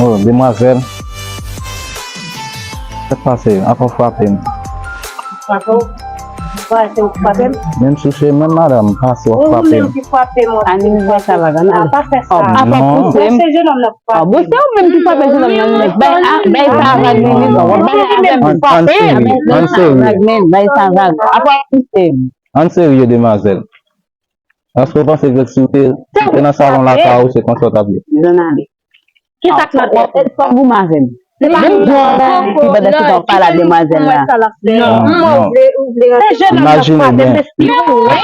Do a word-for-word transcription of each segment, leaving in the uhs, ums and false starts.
Oh, demwazèl. Sa k pase? Apa w frape m? Frape w? Frape w? Frape m? Menm si w se menm madanm, pase w ap frape m. Ou menm ki frape m, w ap di m frape m. Ann, pa fè sa. Apa pouse m? Se jenòm nan k frape m. Bon, se ou menm ki frape jenòm nan, men bay, bay sa vag li, li, w ap pale avè m. Ann, ann serye, ann serye. Bay sa vag, apa pouse m. Ann serye, demwazèl. Èske w panse ke si w te, si w te nan salon lakay ou, se konsa w t ap ye? Zòn ale. Kisa k nan tèt ou? Fòk goumen avè m. Menm jan w ap pale a demwazèl la. Non, non. Se jenòm nan k frape m, men si w wè,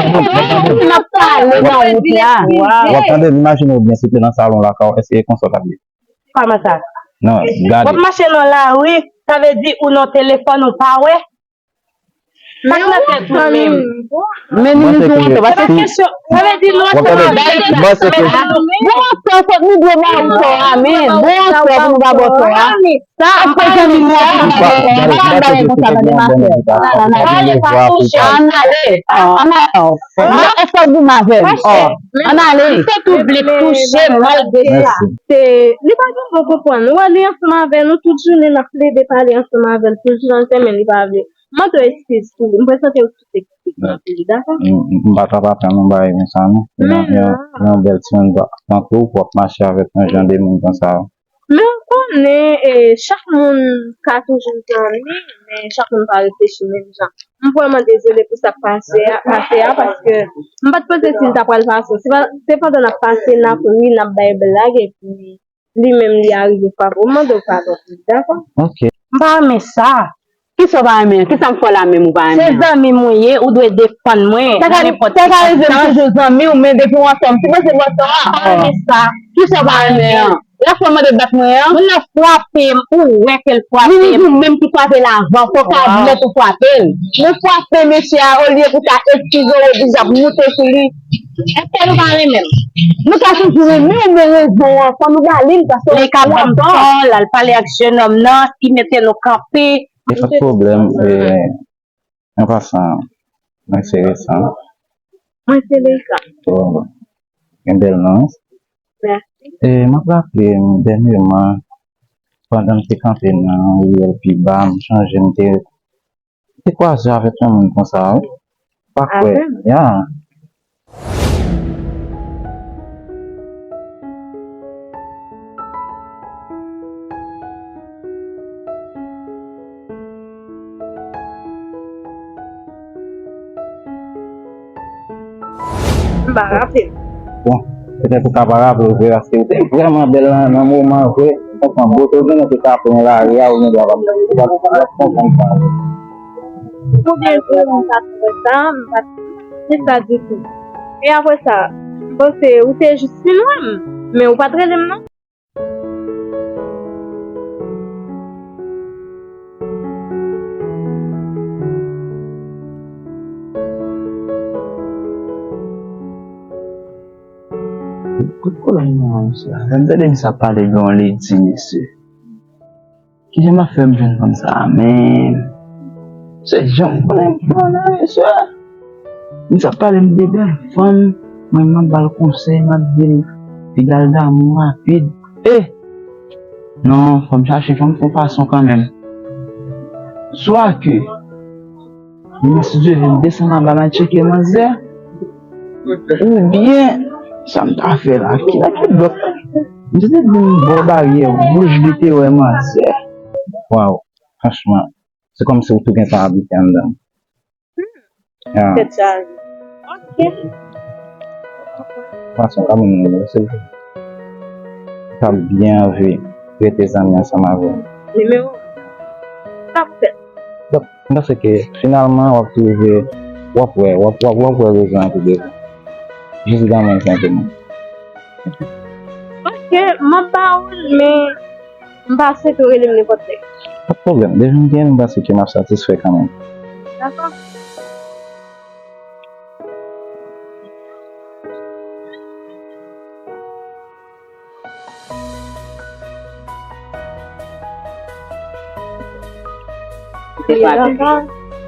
m ap pale nan wout la. W ap tande, imajine w byen si w te nan salon lakay ou, èske e konsa w t ap ye? Kòman sa? Non, gade. W ap mache nan lari, sa vle di ou nan telefòn, ou pa wè? Sa k nan tèt ou menm? Men ni nou tou wonte, paske sa vle di nou ansanm avè l. Bon, sa fòk nou dwe ba ou tò a, men. Bon, sa pou nou ba ou tò a. Sa, pa janm di nou ansanm avè l. Pa bay konsa, tande, ma sè. Ann ale, ann ale. Ann ale. Èske w goumen avè m? Ann ale. Li te tou vle touche m malgre sa. Se, li pa gen bon konprann. Ou wè, li ansanm avè nou tout jounen, n ap plede pale ansanm avè l tout jounen, men li pa vle. Mande w eskiz pou li. M prezante w tout eskiz mwen pou li, dakò? M, m, m pa t ap atann yon bagay konsa, non. Yon, yon, yon bèl timoun tankou w pou w ap mache avèk yon jan de moun konsa. Men w konnen, e, chak moun ka toujou zanmi, men chak moun pa reflechi menm jan. M vrèman dezole pou sa k pase a, pase a, paske m pa t panse si l ta pral pase. Se pa, se pandan n ap pase, n ap ri, n ap bay blag, epi li menm li arive frape w. M mande w padon pou li, dakò? Ok. M pa renmen sa. Kisa w pa renmen an? Kisa m fè w la menm ou pa renmen an? Se zanmi m ou ye, ou dwe defann mwen nan nenpòt sikonstans. Sa ka rive m toujou zanmi w, men depi w ansanm, si mwen se bòtò a. M pa renmen sa. Kisa w pa renmen an? Lè fò mande bat mwen an. Moun nan frape m, ou wè ke l frape m. Li menm ki frape l avan, fò w ka admèt ou frape l. Mwen frape mesye a, olye pou ta eskize w, ou bizap moute sou li. Èske nou pa renmen l? Nou ka toujou renmen l, men rezon an, fò nou ba li l, paske li ka ban m tò, l al pale ak jenòm nan, li mete nou kanpe. E pa t pwoblèm, e, an pasan, mwen se Resan. Mwen se Leika. Oh, gen bèl non. Mèsi. E, m ap raple m, dènyèman, pandan m te kanpe nan riyèl pi ba, m chanje, m te te kwaze avèk yon moun konsa, wi. Pa kwè. Avè m? Ya. M pa raple m. Bon, petèt ou ka pa raple w vre, paske ou te vrèman bèl nan, nan moman vre. Konprann, bote w genlè te ka pran lari a, ou gendwa p ap, p ap, p ap konprann sa. Pou de jou, m pa t wè sa, m pa t di sa ditou. E apre sa, m panse ou te jis fin wè m, men ou pa t rele m non. Kot pwoblèm nan, mesye? Lè m tande misye ap pale de yon ledi, mesye. Kijan m ap fè m jwenn fanm sa a menm? Se jan m konnen m pran nan mesye. Misye ap pale m de bèl fanm, mwen m ap ba l konsèy, m ap di l piga l damou rapid. E! Non, fò m chache fanm fon fason kanmenm. Swa ke Mwen si Dye vle m desann anba m al tcheke manzè. Oubyen, sa m ta fè la? Ki la ki dòt? M te di m bò baryè wouj li te wè manzè. Waw, franchman, se kòmsi w tou gentan abite anndan. Hmm. Ya. Tèt chaje. Ok. Fason kanmenm nou se ta byen anvi rete zanmi ansanm avè w. Nimewo sa k fèt. Donk, m panse ke finalman w ap twouve, w ap wè, w ap, w ap, w ap wè rezon an pi devan. Jis dan mwen senpleman. Ok, m ap ba ou l, men m pa swete w rele m nenpòt lè. Pa t pwoblèm. Depi m gen l, m panse ke m ap satisfè kanmenm. Dakò.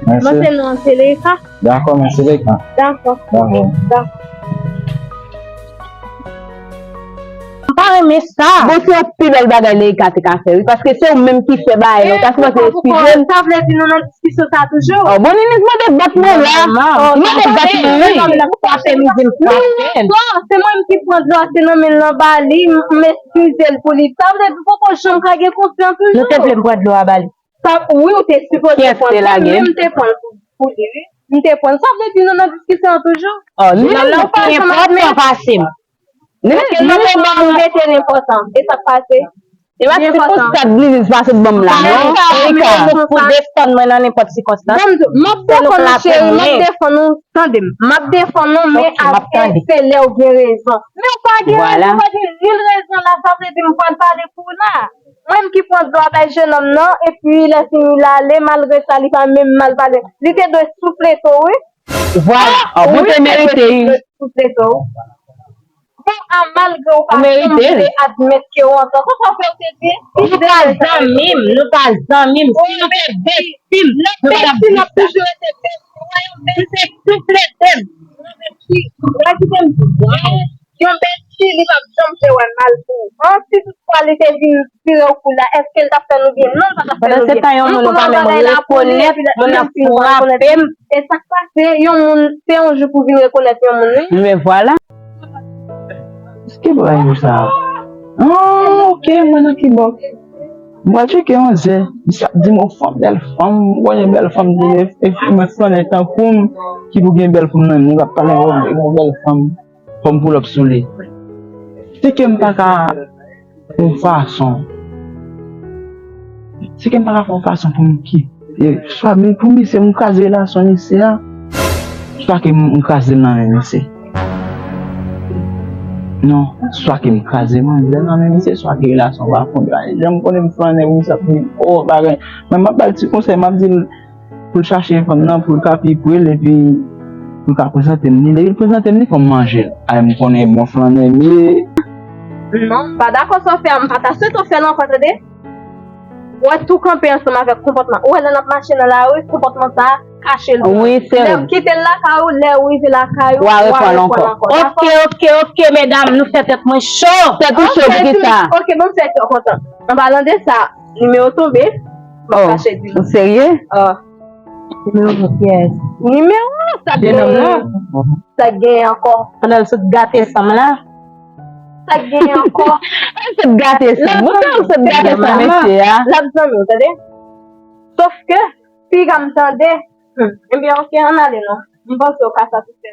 Mèsi. Mwen se non an se Leika. Dakò, mèsi Leika. Dakò. Dakò. Dakò. M pa pa renmen sa. Bon, se yon pi bèl bagay Leïka te ka fè, wi, paske se ou menm ki fè bagay la, ou ta sipoze eskize l. Sa vle di nou nan diskisyon sa toujou? Oh, bon, Niniz mande bat mwen la. Li mande bat mwen, wi. Frape m, di m frape l. Non, se mwen menm ki pran dlo a, se nan men l nan ba li, m, m eskize l pou li. Sa vle di, poko janm ka gen konfyans toujou. Nou te vle m pran dlo a ba li. Sa, wi, ou te sipoze pran l, men m te pran l pou, pou li, wi. M te pran l. Sa vle di nou nan diskisyon an toujou? Oh, li menm li pa janm admèt. Paske lòt moun mete nenpòtan. E sa k pase? E pa sikonstans li, li pase ban m la, non. Pou defann mwen nan nenpòt sikonstans. Ban m di w, m ap defann ou, cheri, m ap defann ou, tande m. M ap defann ou, men se lè w gen rezon. Men w pa gen rezon, w pa gen nil rezon la, sa vle di m pral pale pou w la. Mwen menm ki pran dlo a bay jennonm nan, epi lè fini l ale, malgre sa, li pa menm mal pale. Li te dwe souflete w, wi. Vwala, ou te merite, wi. Souflete w. Bon, a, malgre w pa janm vle admèt ke w an tò, sa fè w te di eskize. Nou pa zanmi m, nou pa zanmi m. Si nou te bèstim, nou t ap di sa. Bèstim ap toujou rete bèstim. Wè yon bèstim se souflete m. Wè kite m di w. Yon bèstim, li p ap janm fè w mal pou ou. An, si toutfwa li te vin vire w kou la, èske l t ap fè nou byen? Non, l pa t ap fè nou byen. Pandan se tan, yon moun ou pa menm rekonèt, moun ap frape m. E sa k pase, yon moun, se yon jou pou vin rekonèt yon moun, wi. Men vwala. Ki bagay sa? Ah, ok, mwen nan ki bò? M pral tcheke yon zè. Misye ap di m yon fanm, bèl fanm, m konnen bèl fanm li ye, e mwen flannen tankou m, ki pou gen bèl fanm nan, moun k ap pale yon bèl fanm. Fò m pull up sou li. Se ke m pa ka fè yon fason. Se ke m pa ka fè yon fason pou m kite. Swa pou misye, m kraze relasyon misye a, swa ke m kraze l nan men misye. Non, swa ke m kraze manzè nan men misye, swa ke relasyon pa fon. Jan m konnen m flannen pou misye ap di, oh, bagay. Men m ap ba l ti konsèy, m ap di l, pou l chache fanm nan, pou l ka pi pre l, epi pou l ka prezante m li. Depi l prezante m li, fò m manje l. Ay, m konnen bon flannè m ye. Non, m pa dakò sa w fè a, m pa ta swete w fè l ankò, tande. Ou wè, tou kanpe ansanm avèk konpòtman. Ou wè, lè n ap mache nan lari, konpòtman sa a, kache l tou. Wi, se vre. Lè w kite l lakay ou, lè ou rive lakay ou, w a reprann ankò. Dakò? Ok, ok, ok, medam, nou fè tèt mwen cho. Tèt ou cho, poukisa? Ok, ban m fè kè w kontan. An palan de sa, nimewo tonbe, m ap kache di. Ou serye? Ah. Nimewo kiyès? Nimewo, sa k genyen? Sa k genyen ankò? Pandan l sot gate san m la. Sa k genyen ankò? L sot gate san m. Ou sot gate san mesye a. L ap zanmi w, tande? Sof ke, piga m tande. Hmm. Ebyen, ok, ann ale non. M panse w ka satisfè.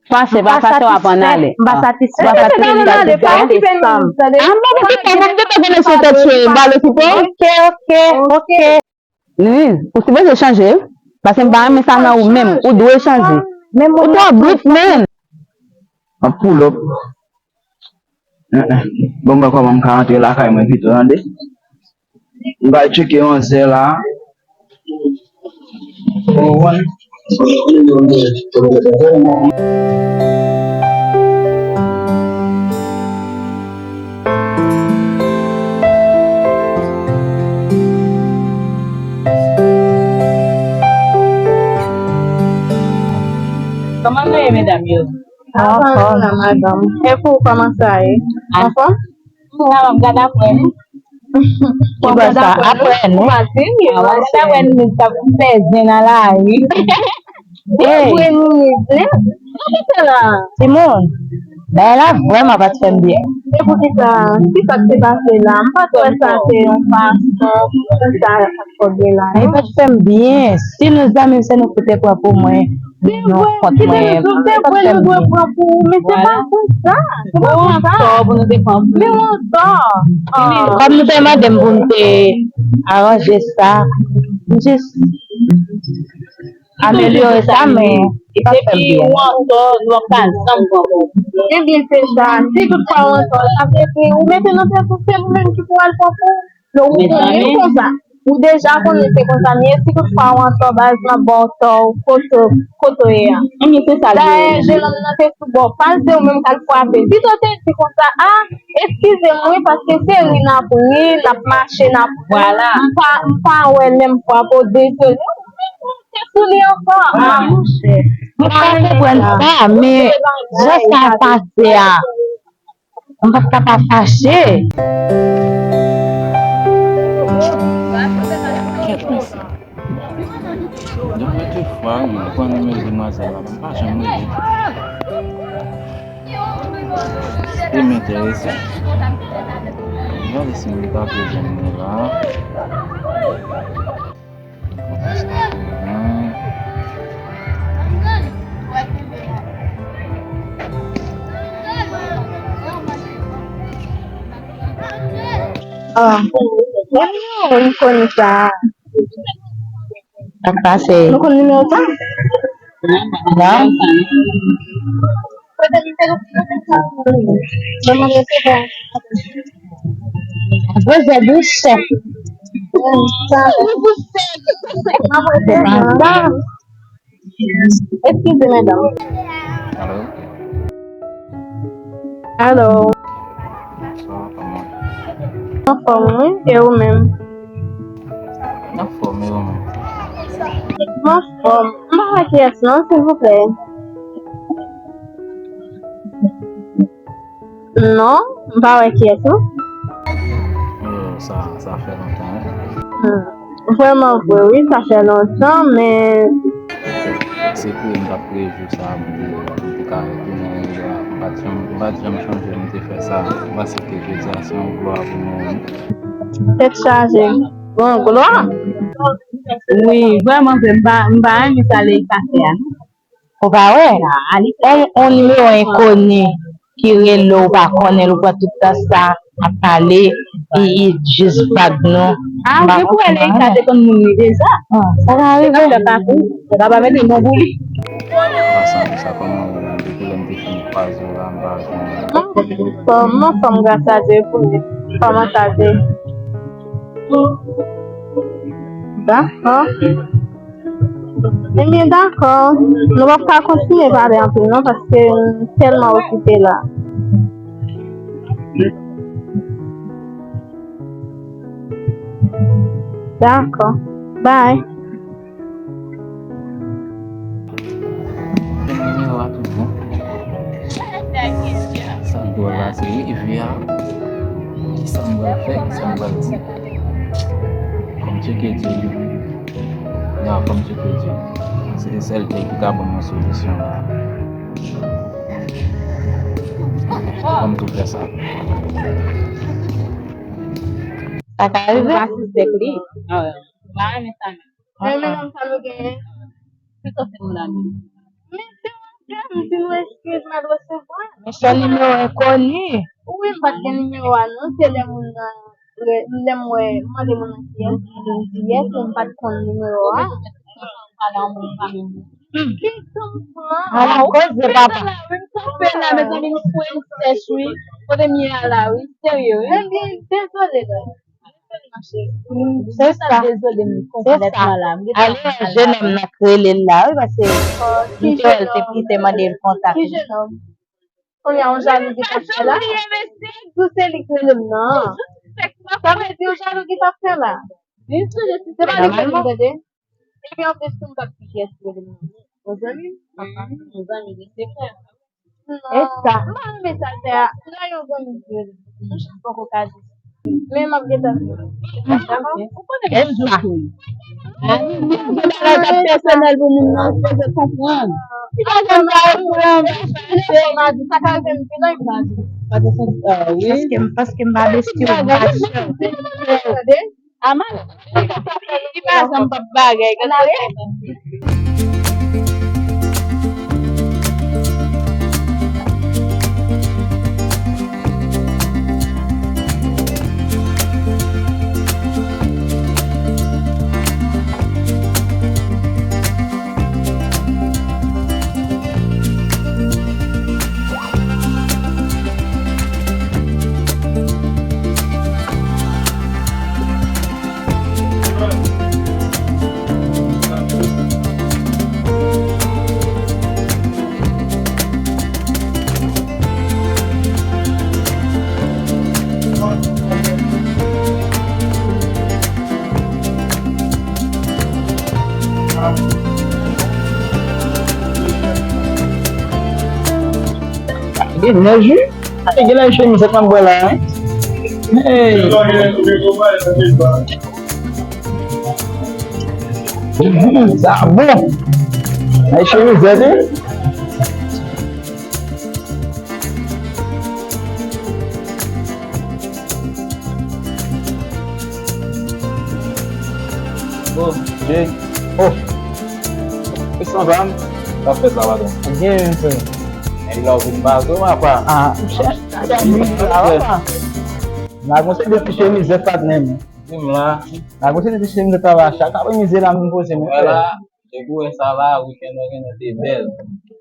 Pase, pa pase, w ap ann ale. M pa satisfè. M pa satisfè, ann ale, pa okipe nou, tande? Ah, m pa okipe w, m ap depoze l sou tèt cheri, m pa okipe w. Ok, ok, ok. Louise, ou sipoze chanje, wi. Paske m pa renmen sa nan ou menm. Ou dwe chanje. Ou twò brit, man. M ap pull up. Bon, m wè kòman m ka antre lakay mwen pito, tande. M pral tcheke yon zè la. Ou konprann? Kòman nou ye, medam yo? Anfòm. Anfòm, madanm. E pou ou, kòman sa ye? Anfòm? Mwen ap gade apre nou. Ki bò sa? Apre nou. Ou pa di m, ah, ou pa di m. Apre nou, nou t ap fè zen nan lari. Hey. Vre, nou, nou, nou, nou, nou, nou, timoun, bagay la vrèman pa t fè m byen. E poukisa? Kisa k te pase la? M pa t wè sa se yon fason pou sa t ap fè byen la, non. Li pa t fè m byen. Si nou zanmi, se nou ki te pran pou mwen. Se vre, kite nou di w, se vre, nou dwe pran pou ou, men se pa konsa. Se pa konsa. Men w antò. Kòm nou te mande m pou m te aranje sa, m jis amelyore sa, men li pa fè m byen. Depi w antò, nou p ap ka janm pran pou ou. Ebyen, se sa. Si toutfwa w antò, sa vle di ou mete nan tèt ou se ou menm ki pou al pran pou ou. Non, ou konnen konsa. Ou deja konnen se konsa m ye. Si toutfwa w antò, baz, m ap ba w tò, kote, kote w ye a. Ebyen, se sa l ye. Dayè, jennonm nan te sou bò pa l, se ou menm k al frape. Pito te di konsa, a, eskize m wi, paske se ri n ap ri, n ap mache, n ap ri. Vwala. M pa, m pa wè lè m frape w, dezole. Ou vin monte sou li ankò. A, monchè. Mwen pa konprann sa, men jan sa pase a. M p ap ka pa fache. Kèt mesye. Donk, mwen te fwa, mwen pran nimewo demwazèl la, m pa janm rele. Li m enterese. M gade si m ta vle jwenn li la. Ah, mwen konn sa. Sa k pase? Nou konn nimewo sa? Non. Mwen mande se bon. Poze bouch. Sa. Eskize, medam. Alo? Alo? Bonswa, kòman w ye? Anfòm, wi. E ou menm? Anfòm, e ou menm? Anfòm. M pa wè kiyès non, silvouplè. Non, m pa wè kiyès non. Yo, sa, sa fè lontan, wi. Hmm. Vrèman vre, wi, sa fè lontan, men se pou m t ap prejou sa, m te, m te ka retounen, m pa t janm, m pa t janm chonje m te fè sa. M panse ke jodi a se yon glwa pou mwen, wi. Tèt chaje. Bon, glwa? Wi, vrèman vre, m pa, m pa renmen sa Leïka fè a. Ou pa wè? On, on nimewo enkoni ki rele w, ou pa konnen l, ou pran tout tan sa ap pale, li, li jis vag nou. Ah, wi, pou wè Leïka te konn moun li deja. Ah, sa ka rive. Se pa pou, se pa pa mete non pou li. Sa, sa, kòman ou ye? Depi lè m te fin kwaze w la, m pa jwenn ou. Anfòm, anfòm, gras a Dye, pou li. Kòman sa ye? Dakò. Ebyen, dakò. Nou p ap ka kontinye pale anpil, non, paske m tèlman okipe la. Dakò. Bye. Nimewo a toujou. Sa k dwòl la, se rive a. Kisa m pral fè, kisa m pral di? Fò m tcheke Dye wi. Ya, fò m tcheke Dye. Se sèl Dye ki ka ban mwen solisyon la. Fò m tou fè sa. Sa ka rive. M pa sispèk li. Ah, m pa renmen sa menm. Men medam sa nou genyen. Pito se nou la menm. Men se yon jèn, di nou eskiz, m al resevwa. Men se yon nimewo enkoni. Wi, m pa t gen nimewo a non, se lè moun nan, lè, lè m wè, m mande moun nan kiyès, li di m kiyès, men m pa t konn nimewo a. Ki tan pran? Ala koze papa. M kanpe la, mezanmi, m fre, m sèch, wi. Kote m ye a la, wi. Serye, wi. Ebyen, dezole, la. Se sa. Se sa. Ale, jenòm nan k rele l la, wi, paske m te wè l te kite mande l kontak. Ki jenòm? Kounye a, yon jalou ki t ap fè la. Ou se li k rele m nan. Sa vle di, yon jalou ki t ap fè la. Se pa li k rele m, tande. Epi anplis tou, m p ap di kiyès ki rele m nan. Yon zanmi m, papa, yon zanmi de sekrè. E sa. M pa renmen sa l fè a. Lè yon zanmi di l, m jis poko ka di. Men m ap gentan di. Ou konnen m toujou sou li. Gen bagay k ap pèsonèl pou moun nan, ou sipoze konprann. Ki bagay m pa konprann? M a di, sa ka rive m pi lwen. Paske m, paske m pa besti w, m pa di. Tande? Aman, li pa janm p ap bagay. Ann ale. Gen nèj, wi. Hey, gen la chemiz sa m wè la, hein? Hey! Sa bon! Ay, chemiz, gade! Oh, Jay. Oh. Kòman w ye, frè m? Sa fèt la, patwon? Byen, frè. Nèg la, ou vin baze w, apa? Ah, m chèche. Gade, m vin la, apa? La, gon se de ti chemiz, patnè m. Di m la. La, gon se de ti chemiz, travay chak aprèmidi la, m vin poze m, frè. Vwala, depi w wè sa la, wikenn nan genlè te bèl.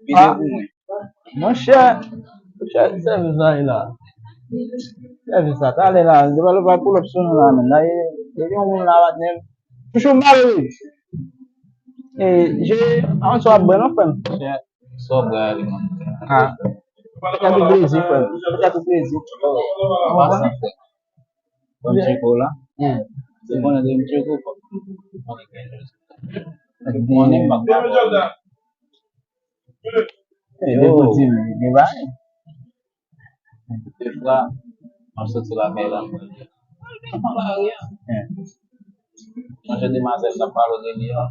Pile pou mwen. Monchè, monchè, sèvis la ye la. Sèvis la, talè la, li pral, li pral pull up sou nou la, menm. La, e, e yon moun la, patnè m. Chouchou m pale wi. E, je, avan sou ap bwè non, frè m. Monchè, sa w bwè a li, man. Ah. Fè tou plezi, frè m. Fè tou plezi. An pasan, frè. Bon, tcheko la. Hmm. Se konnen de m tcheko, frè m. Konnen m ap Eh, yo. Depi w di m, gen bagay. Defwa, m ap soti lakay la. Mwen la, wi. Eh. Mwen, jan demwazèl t ap pale de li an.